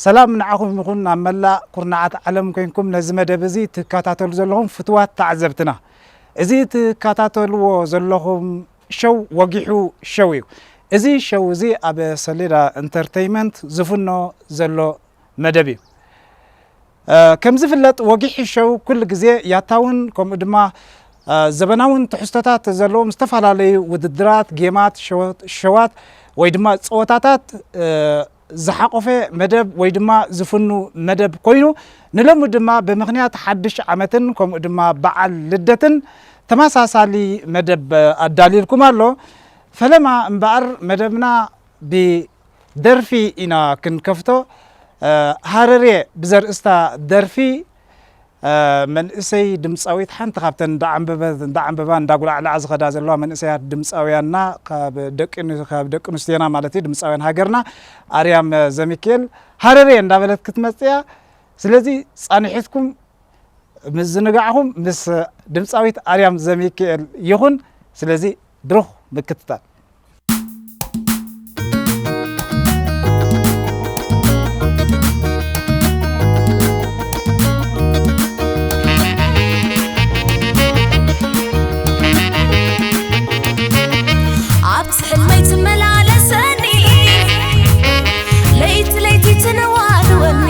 ሰላም ንዓኹም ይኹን ኣብ መላእ ኩርናዓት ዓለም ኮይንኩም ነዚ መደብ እዚ ትከታተሉ ዘለኹም ፍትዋት ተዓዘብትና። እዚ ትከታተልዎ ዘለኹም ሸው ወጊሑ ሸው እዩ። እዚ ሸው እዚ ኣብ ሰሌዳ ኢንተርተይመንት ዝፍኖ ዘሎ መደብ እዩ። እ፣ ከም ዝፍለጥ ወጊሑ ሸው ኩሉ ግዜ ያታውን ከምኡ ድማ፣ እ፣ ዘበናውን ትሕዝቶታት ዘለዎም ዝተፈላለዩ ውድድራት፣ ጌማት፣ ሸወ-፣ ሸዋት ወይ ድማ ጸወታታት፣ እ፣ ዝሓቆፈ መደብ ወይ ድማ ዝፍኑ መደብ ኮይኑ፣ ንሎሚ ድማ ብምኽንያት ሓድሽ ዓመትን ከምኡ ድማ በዓል ልደትን ተመሳሳሊ መደብ ኣዳልዩልኩም ኣሎ። ፈለማ እምበኣር መደብና ብደርፊ ኢና ክንከፍቶ። እ፣ ሃረርየ ብዘርእስታ ደርፊ፣ እ፣ መንእሰይ ድምፃዊት ሓንቲ ካብተን እንዳዓንበበ-፣ እንዳዓንበባ እንዳጉላዕላዓ ዝኸዳ ዘለዋ መንእሰያት ድምፃውያንና ካብ ደቂ ኣን-፣ ካብ ደቂ ኣንስትዮና ማለት እዩ፣ ድምፃውያን ሃገርና ኣርያም ዘሚካኤል ሃረርየ እንዳበለት ክትመፅእ እያ። ስለዚ ፃንሒትኩም ምዝንጋዕኹም ምስ ድምፃዊት ኣርያም ዘሚካኤል ይኹን። ስለዚ ብሩኽ ምክትታል። ኣብቲ ሕልመይ ትመላለሰኒ ለይቲ ለይቲ ትነዋድወኒ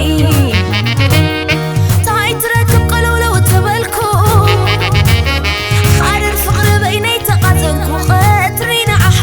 ታይ ትረክብ ቅልውልው ተበልኩ ሓረር ፍቕሪ በይነይ ተቓዘንኩ ቀትሪ ንዓኻ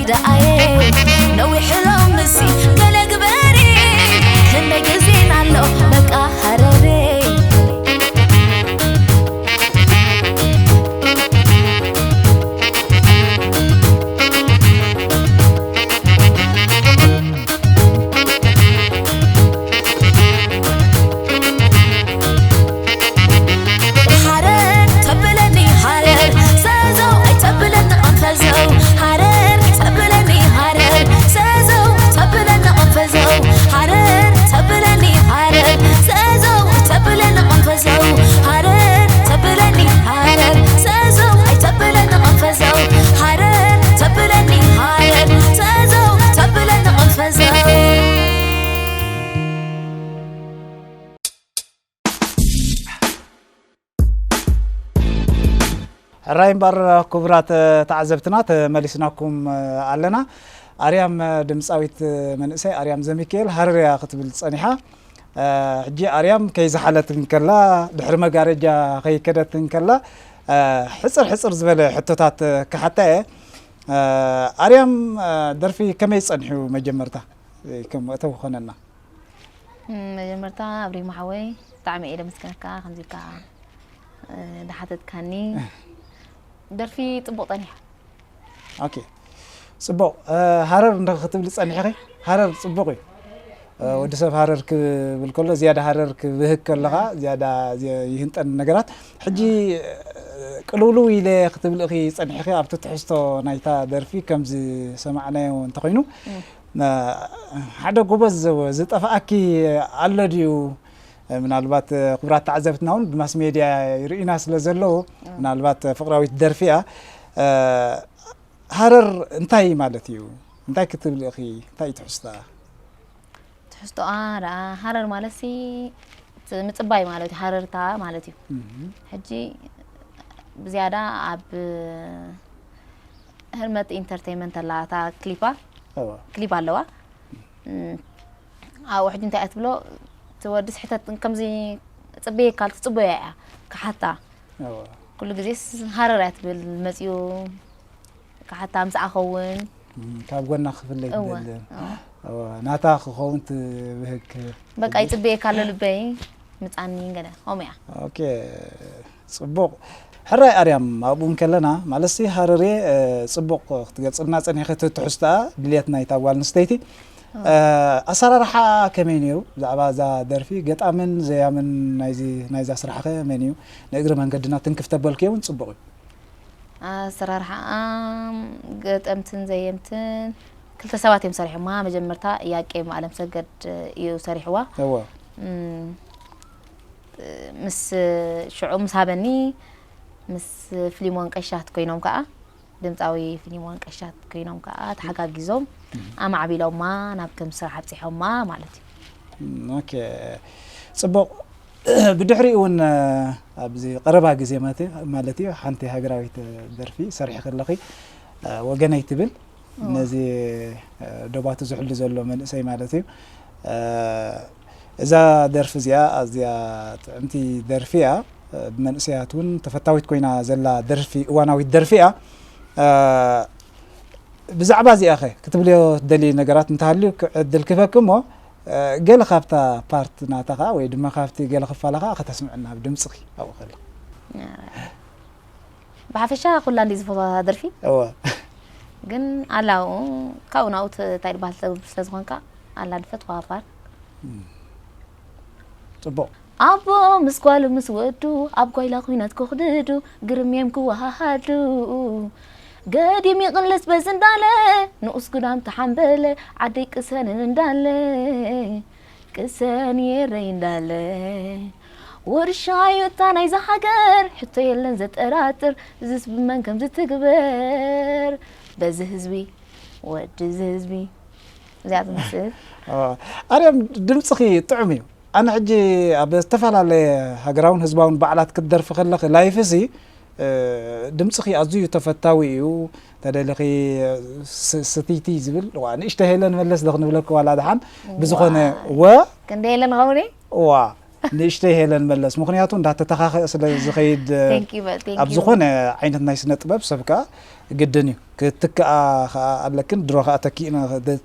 ደኣየ ነዊሕ ሎምሲ ገለ ግበሪ፣ ክንደይ ግዜና ኣሎ በቃ ሃረሬ። ሃረር ተብለኒ ሃረር፣ ዘዘው ኣይተብለኒ ቅንፈዘው። ሃረር ተብለኒ ሃረር፣ ዘዘው ተብለኒ ቅንፈዘው። ሃረር ተብለኒ ሃረር፣ ዘዘው ተብለኒ ቅንፈዘው። ሃረር ተብለኒ ሃረር፣ ዘዘው ኣይተብለኒ ቅንፈዘው። ሃረር ተብለኒ ሃረር፣ ዘዘው ተብለኒ ቅንፈዘው። ሕራይ እምበር ክቡራት ተዓዘብትና ተመሊስናኩም ኣለና። ኣርያም ድምፃዊት መንእሰይ ኣርያም ዘሚካኤል ሃረር እያ ክትብል ጸኒሓ። ሕጂ ኣርያም ከይዝሓለት እንከላ ድሕሪ መጋረጃ ከይከደት እንከላ ሕፅር ሕፅር ዝበለ ሕቶታት ክሓታ እየ። ኣርያም ደርፊ ከመይ ጸኒሑ መጀመርታ ከም መእተዊ ክኾነና? መጀመርታ ኣብሪማ ሓወይ ብጣዕሚ እየ ደመስግነካ ከምዚ ኢልካ ዝሓተትካኒ። ደርፊ ፅቡቕ ፀኒሓ። ኦኬ ፅቡቕ። ሃረር እንደ ክትብሊ ፀኒሕኺ? ሃረር ፅቡቕ እዩ። ወዲ ሰብ ሃረር ክብል ከሎ ዝያዳ ሃረር ክብህግ ከለኻ ዝያዳ ይህንጠን ነገራት። ሕጂ ቅልውልው ኢለ ክትብልእኺ ፀኒሕኺ ኣብቲ ትሕዝቶ ናይታ ደርፊ ከም ዝሰማዕናዮ እንተኾይኑ ሓደ ጎበዝ ዝጠፍኣኪ ኣሎ ድዩ? ምናልባት ክቡራት ተዓዘብትና እውን ብማስ ሜድያ ይርእዩና ስለ ዘለዉ ምናልባት ፍቕራዊት ደርፊ እያ። ሃረር እንታይ ማለት እዩ? እንታይ ክትብሊ ኢኺ? እንታይ እዩ ትሕዝቶኣ? ትሕዝቶኣ ደኣ ሃረር ማለት ሲ ምፅባይ ማለት እዩ፣ ሃረርታ ማለት እዩ። ሕጂ ብዝያዳ ኣብ ህርመት ኢንተርቴይመንት ኣላ እታ ክሊፓ፣ ክሊፕ ኣለዋ። ኣብኡ ሕጂ እንታይ እያ ትብሎ? እቲ ወዲ ስሕተት ከምዚ ፅበየካ ትፅበዮ እያ ክሓታ። ኩሉ ግዜስ ሃረር እያ ትብል፣ መፅዩ ክሓታ ምስኣ ኸውን። ካብ ጎና ክፍለይ ትደልን። ናታ ክኸውን ትብህግ። በቃ ይፅበየካ ኣሎ ልበይ ምፃኒ ገለ ከምኡ እያ። ኦኬ ፅቡቕ። ሕራይ ኣርያም ኣብኡ እንከለና ማለትሲ ሃረርየ ፅቡቕ ክትገልፅልና ፀኒሕኺ እቲ ትሕዝቶኣ ድልየት ናይታ ጓል ኣንስተይቲ። ኣሰራርሓ ከመይ ነይሩ? ብዛዕባ እዛ ደርፊ ገጣምን ዘያምን ናይዚ ናይዛ ስራሕ ከ መን እዩ? ንእግሪ መንገድና ትንክፍ ተበልክዮ እውን ፅቡቕ እዩ። ኣሰራርሓኣ ገጠምትን ዘየምትን ክልተ ሰባት እዮም ሰሪሖማ። መጀመርታ ያቄም ኣለምሰገድ እዩ ሰሪሕዋ። እወ። ምስ ሽዑ ምስ ሃበኒ ምስ ፍሊሞን ቀሻት ኮይኖም ከዓ ድምፃዊ ፍሊሞን ቀሻት ኮይኖም ከዓ ተሓጋጊዞም ኣማዕቢሎማ ናብ ከም ስራሕ ኣብፂሖማ ማለት እዩ። ኦኬ ፅቡቕ። ብድሕሪኡ እውን ኣብዚ ቀረባ ግዜ ማለት እዩ ሓንቲ ሃገራዊት ደርፊ ሰሪሒ ከለኺ ወገነይ ትብል ነዚ ዶባቱ ዝሕሉ ዘሎ መንእሰይ ማለት እዩ። እዛ ደርፊ እዚኣ ኣዝያ ጥዕምቲ ደርፊ እያ። ብመንእሰያት እውን ተፈታዊት ኮይና ዘላ ደርፊ እዋናዊት ደርፊ እያ። ብዛዕባ እዚኣ ኸ ክትብልዮ ትደልዩ ነገራት እንተሃልዩ ዕድል ክህበኪ እሞ ገለ ካብታ ፓርት ናታ ኸዓ ወይ ድማ ካብቲ ገለ ክፋላ ኸዓ ከተስምዕና ብድምፅኺ ኣብኡ ከሎ። ብሓፈሻ ኩላ እንዲ ዝፈትዋ ደርፊ እወ ግን ኣላ ካብኡ ናብኡ እንታይ ዝበሃል ትብል ስለ ዝኾንካ ኣላ ድፈትዋ ፓርት። ፅቡቕ ኣቦ ምስ ጓሉ ምስ ወዱ ኣብ ጓይላ ኲናት ክኽድዱ ግርም እዮም ክወሃሃዱ። ገዲም ይቕለስ በዚ እንዳለ ንኡስ ጉዳም ተሓምበለ ዓደይ ቅሰንን እንዳለ ቅሰን የረይ እንዳለ። ውርሻ እዩ እታ ናይዛ ሃገር ሕቶ የለን ዘጠራጥር እዝስ ብመን ከም ዝትግበር በዚ ህዝቢ ወዲ እዚ ህዝቢ እዚኣ ትመስል። ኣርያም ድምፅኺ ጥዑም እዩ። ኣነ ሕጂ ኣብ ዝተፈላለየ ሃገራውን ህዝባውን በዓላት ክትደርፊ ከለኺ ላይፍ እዚ ድምፅኺ ኣዝዩ ተፈታዊ እዩ። ተደሊኺ ስትይቲ ዝብል ዋ ንእሽተ ሄለን መለስ ዶ ክንብለኪ ዋላ ደሓን ብዝኾነ ወ ክንደ ሄለን ኸውን ዋ ንእሽተይ ሄለን መለስ፣ ምኽንያቱ እንዳተተኻኸአ ስለ ዝኸይድ፣ Thank you, but thank ኣብ you. ዝኾነ ዓይነት ናይ ስነ ጥበብ ሰብ ከዓ ግድን እዩ ክትክኣ። ከዓ ኣለክን ድሮ ከዓ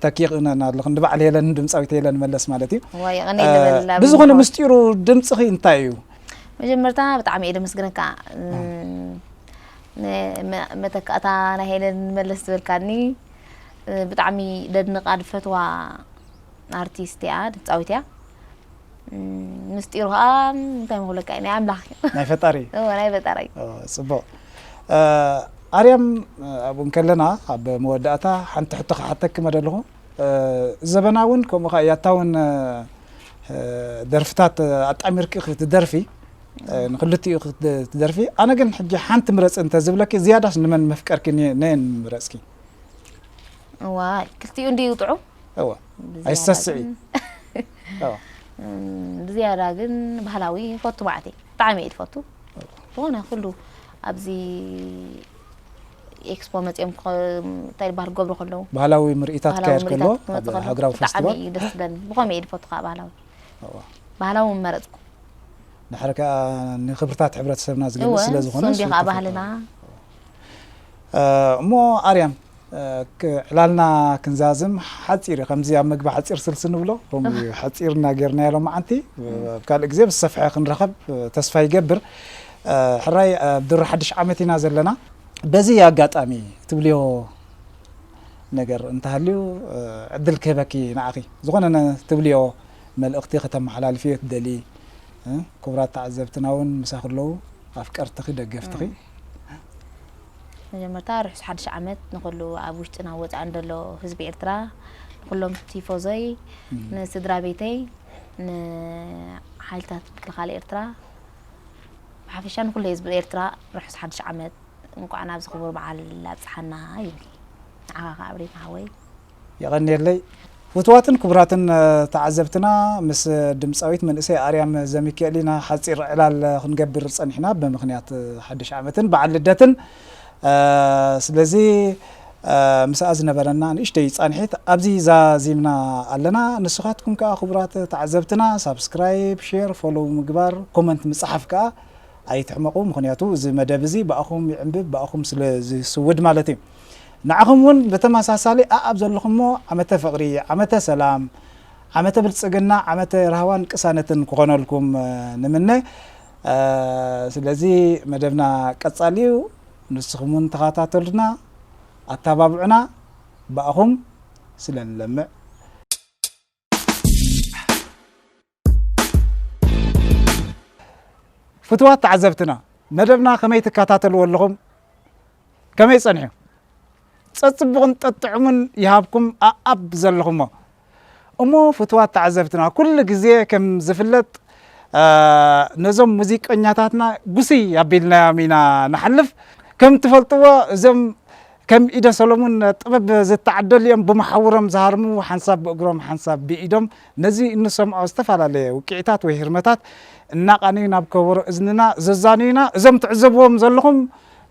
ተኪእና ኣለኽን፣ ንበዓል ሄለን፣ ድምፃዊት ሄለን መለስ ማለት እዩ። ዋይ፣ ቀነይ ልበል ኣብ ብዝኾነ ምዃን። ምስጢሩ ድምፅኺ እንታይ እዩ? መጀመርታ ብጣዕሚ እየ ደመስግነካ። እም፣ ን-፣ መ-፣ መተካእታ ናይ ሄለን መለስ ዝበልካኒ፣ እ፣ ብጣዕሚ ደድንቃ ድፈትዋ ኣርቲስት እያ፣ ድምፃዊት እያ። እም፣ ምስጢሩ ከዓ እንታይ ምክብለካ እዩ፣ ናይ ኣምላኽ እዩ። ናይ ፈጣሪ እዩ። እወ፣ ናይ ፈጣሪ እዩ። ኦ፣ ፅቡቕ። እ፣ ኣርያም፣ እ፣ ኣብኡ እንከለና ኣብ መወዳእታ ሓንቲ ሕቶ ክሓተኪ መደለኹ። እ፣ ዘበናውን ከምኡ ከዓ ያታውን፣ እ፣ እ፣ ደርፍታት ኣጣሚርኪ ክትደርፊ፣ እ፣ ንክልቲኡ ክትደርፊ። ኣነ ግን ሕጂ ሓንቲ ምረፂ እንተዝብለኪ ዝያዳስ ንመን መፍቀርኪ ነ-፣ ነየን ምረፅኪ? እዋይ፣ ክልቲኡ እንድዩ ጥዑም። እወ፣ ብዝያዳ ኣይሰስዒ። ግን- እወ። እም፣ ብዝያዳ ግን ባህላዊ ይፈቱ ማዕተይ። ብጣዕሚ እየ ዝፈቱ። ዝኾነ ኩሉ ኣብዚ ኤክስፖ መፂኦም ክኸ-፣ እንታይ ይበሃል ክገብሩ ከለዉ። ባህላዊ ምርኢታት ባህላዊ ክካየድ ከሎ ምርኢታት ክመፅእ ኣብ ከሎ ሃገራዊ ብጣዕሚ ፌስቲቫል። እዩ ደስ ዝብለኒ። ብኸመይ እየ ዝፈቱ ከዓ ባህላዊ። እወ። ባህላዊ ምመረፅኩ። ንሕር ከዓ ንክብርታት ሕብረተሰብና ዝገልፅ እወ፣ ስለ እሱ ዝኾነ እንዲኻ ስብሓት ባህልና። እ፣ እሞ ኣርያም፣ እ፣ ክ-፣ ዕላልና ክንዛዝም ሓፂር እዩ። ከምዚ ኣብ ምግቢ ሓፂር ስልሲ ንብሎ፣ ከምኡ እዩ ሓፂርና ጌርናዮ ሎማዓንቲ። ኣብ ካልእ ግዜ ብዝሰፍሐ ክንረኸብ፣ እ፣ ተስፋ ይገብር። እ፣ ሕራይ፣ እ፣ ኣብ ድሮ ሓድሽ ዓመት ኢና ዘለና። በዚ ኣጋጣሚ ትብልዮ ነገር እንተሃልዩ፣ እ፣ ዕድል ክህበኪ ንዓኺ። ዝኾነ ነ-፣ ትብልዮ መልእኽቲ ከተመሓላልፍዮ ትደሊ፣ እ፣ ክቡራት ተዓዘብትና እውን ምሳኺ ኣለዉ፣ ኣፍቀርትኺ፣ ደገፍትኺ። መጀመርታ ርሑስ ሓድሽ ዓመት ንኹሉ ኣብ ውሽጥን ኣብ ወፃእን ዘሎ ህዝቢ ኤርትራ፣ ንኹሎም ቲፎዞይ፣ እም። ንስድራ ቤተይ፣ ንሓይልታት ምክልኻል ኤርትራ፣ ብሓፈሻ ንኹሉ ህዝቢ ኤርትራ ርሑስ ሓድሽ ዓመት፣ እንኳዕ ናብዚ ክቡር በዓል ኣብፅሓና ይብል። ንዓኻ ከዓ ኣብሬት ሓወይ። የቐንየለይ። ፍቱዋትን ክቡራትን፣ እ፣ ተዓዘብትና፣ ምስ ድምፃዊት መንእሰይ ኣርያም ዘሚካኤል ኢና ሓፂር ዕላል ክንገብር ፀኒሕና፣ ብምኽንያት፣ እ፣ ሓድሽ ዓመትን በዓል ልደትን። እ፣ ስለዚ፣ እ፣ ምስኣ ዝነበረና ንእሽተይ ፃንሒት ኣብዚ ዛዚምና ኣለና። ንስኻትኩም ከዓ ክቡራት ተዓዘብትና ሳብስክራይብ፣ ሼር፣ ፎሎው ምግባር፣ ኮመንት ምፅሓፍ ከዓ ኣይትሕመቑ። ምኽንያቱ እዚ መደብ እዚ ብኣኹም ይዕንብብ፣ ብኣኹም ስለ ዝስውድ ማለት እዩ። ንዓኹም እውን ብተመሳሳሊ ኣኣብ ዘለኹሞ ዓመተ ፍቕሪ፣ ዓመተ ሰላም፣ ዓመተ ብልጽግና፣ ዓመተ ራህዋን ቅሳነትን ክኾነልኩም፣ እ፣ ንምነ። እ፣ ስለዚ መደብና ቀጻሊ እዩ። ንስኹም እውን ተኸታተሉና፣ ኣተባብዑና፣ ብኣኹም ስለ ንለምዕ። ፍትዋት ተዓዘብትና፣ መደብና ከመይ ትከታተልዎ ኣለኹም? ከመይ ጸኒሑ? ጸጽቡቕን ጠጥዑምን ይሃብኩም ኣኣብ ዘለኹሞ። እሞ ፍትዋት ተዓዘብትና፣ ኩሉ ግዜ ከም ዝፍለጥ፣ እ፣ ነዞም ሙዚቀኛታትና ጉስይ ኣቢልናዮም ኢና ንሓልፍ። ከም ትፈልጥዎ፣ እዞም ከም ኢደ ሰሎሙን ጥበብ ዝተዓደሉ እዮም። ብመሓውሮም ዝሃርሙ፣ ሓንሳብ ብእግሮም፣ ሓንሳብ ብኢዶም። ነዚ እንሰምዖ ዝተፈላለየ ውቅዒታት ወይ ህርመታት እናቃነዩ ናብ ከበሮ እዝንና ዘዛንዩና፣ እዞም ትዕዘብዎም ዘለኹም፣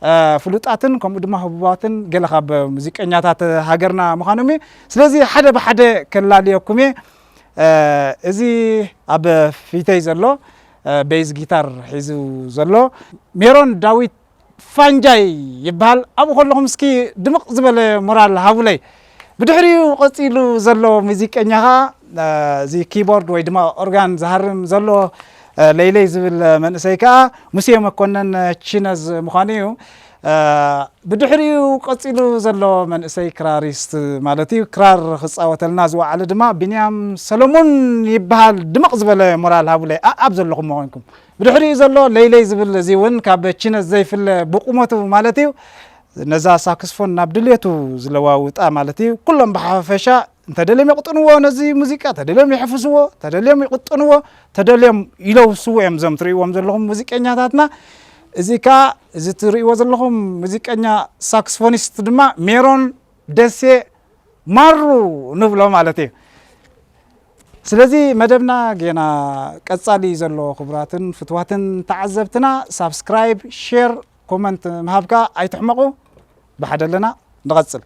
እ፣ ፍሉጣትን ከምኡ ድማ ህቡባትን ገለ ካብ ሙዚቀኛታት ሃገርና ምዃኖም እዩ። ስለዚ ሓደ ብሓደ ከላልየኩም እየ። እ፣ እዚ ኣብ ፊተይ ዘሎ፣ እ፣ ቤዝ ጊታር ሒዙ ዘሎ ሜሮን ዳዊት ፋንጃይ ይበሃል። ኣብኡ ከለኹም እስኪ ድምቕ ዝበለ ሞራል ሃቡለይ። ብድሕሪኡ ቀጺሉ ዘሎ ሙዚቀኛ ኸኣ፣ እ፣ እዚ ኪቦርድ ወይ ድማ ኦርጋን ዝሃርም ዘሎ፣ እ፣ ለይለይ ዝብል መንእሰይ ከኣ ሙሴ መኮነን ቺነዝ ምዃኑ እዩ። እ፣ ብድሕሪኡ ቀጺሉ ዘሎ መንእሰይ ክራሪስት ማለት እዩ። ክራር ክጻወተልና ዝወዓለ ድማ ቢንያም ሰሎሞን ይበሃል። ድምቕ ዝበለ ሞራል ሃቡለይ። ኣኣብ ዘለኹም ምዃንኩም። ብድሕሪኡ ዘሎ ለይለይ ዝብል እዚ እውን ካብ ቺነዝ ዘይፍለ ብቁመቱ ማለት እዩ። ነዛ ሳክስፎን ናብ ድልየቱ ዝለዋውጣ ማለት እዩ። ኩሎም ብሓፈሻ እንተደልዮም ይቕጥንዎ፣ ነዚ ሙዚቃ ተደልዮም ይሕፍስዎ፣ ተደልዮም ይቕጥንዎ፣ ተደልዮም ይለውስዎ እዮም እዞም ትርእይዎም ዘለኹም ሙዚቀኛታትና። እዚ ከኣ እዚ ትርእይዎ ዘለኹም ሙዚቀኛ ሳክስፎኒስት ድማ ሜሮን ደሴ ማሩ ንብሎ ማለት እዩ። ስለዚ መደብና ጌና ቀጻሊ እዩ ዘሎ። ክቡራትን ፍትዋትን ተዓዘብትና፣ ሳብስክራይብ፣ ሼር፣ ኮመንት ምሃብካ ኣይትሕመቑ። ብሓደ ኣለና፣ ንቐጽል።